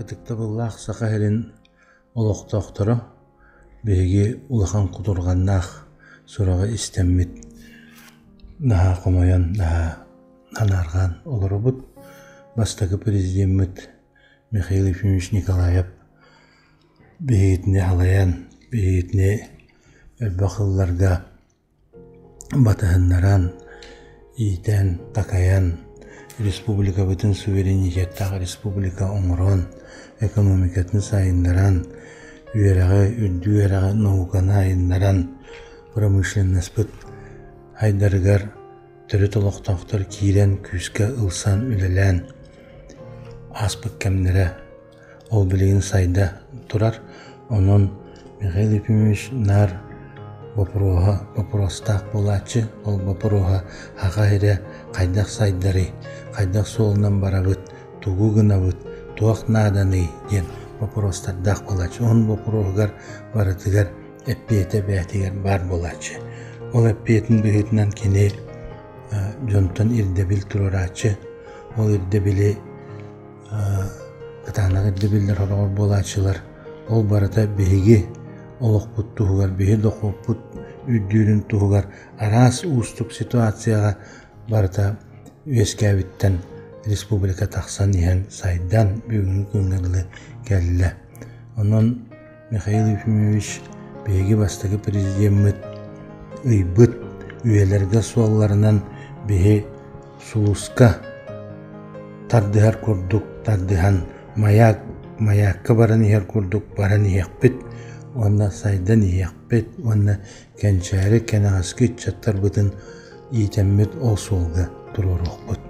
Ытыктабыллаах Саха сирин олохтоохторо, биһиги улахан кутурҕаннаах сураҕы истэммит наһаа хомойон, наһаа анаарҕаан олоробут. Бастакы президеммит Михаил Ефимович Николаев биһигитини халайан, биһигитини элбэх сылларга батыһыннаран, иитэн, такайан республикабытын суверенитеттаах республика оҥорон, экономикатын сайыннаран, үөрэҕи, үрдүк үөрэҕи, науканы айыннаран, промышленноспыт айдарыгар төрүт олохтоохтор киирэн күүскэ ылсан үлэлээн ааспыт кэмнэрэ Ол билигин сайда турар. Онон Михаил Ефимович наар боппуруоһа боппуруостаах буолааччы. Ол боппуруоһа Саха сирэ хайдах сайдарый, хайдах суолунан барабыт, тугу гынабыт, туох нааданый диэн боппуруостардаах буолааччы. Ол боппуруоһугар барытыгар эппиэтэ бэйэтигэр баар буолааччы. Ол эппиэтин быһыытынан кини дьонтон ирдэбил туруорааччы. Ол ирдэбили Кытаанах ирдэбиллэр хороҕор буолааччылар, ол барыта биһиги олохпут туһугар, биһи дохуоппут үрдүүрүн туһугар араас уустук ситуацияҕа барыта үөскээбиттэн республика тахсан иһэн сайдан бүгүҥҥү күҥҥэ дылы кэллэ. Онон Михаил Ефимович биһиги бастакы президеммит ыйбыт үйэлэргэ суолларынан биһи сулуска тардыһар курдук тардыһан маяк маякка баран иһэр курдук баран иһиэхпит уонна сайдан иһиэхпит уонна кэнчээри кэнэҕэски ыччаттарбытын иитэммит ол суолга туруоруохпут.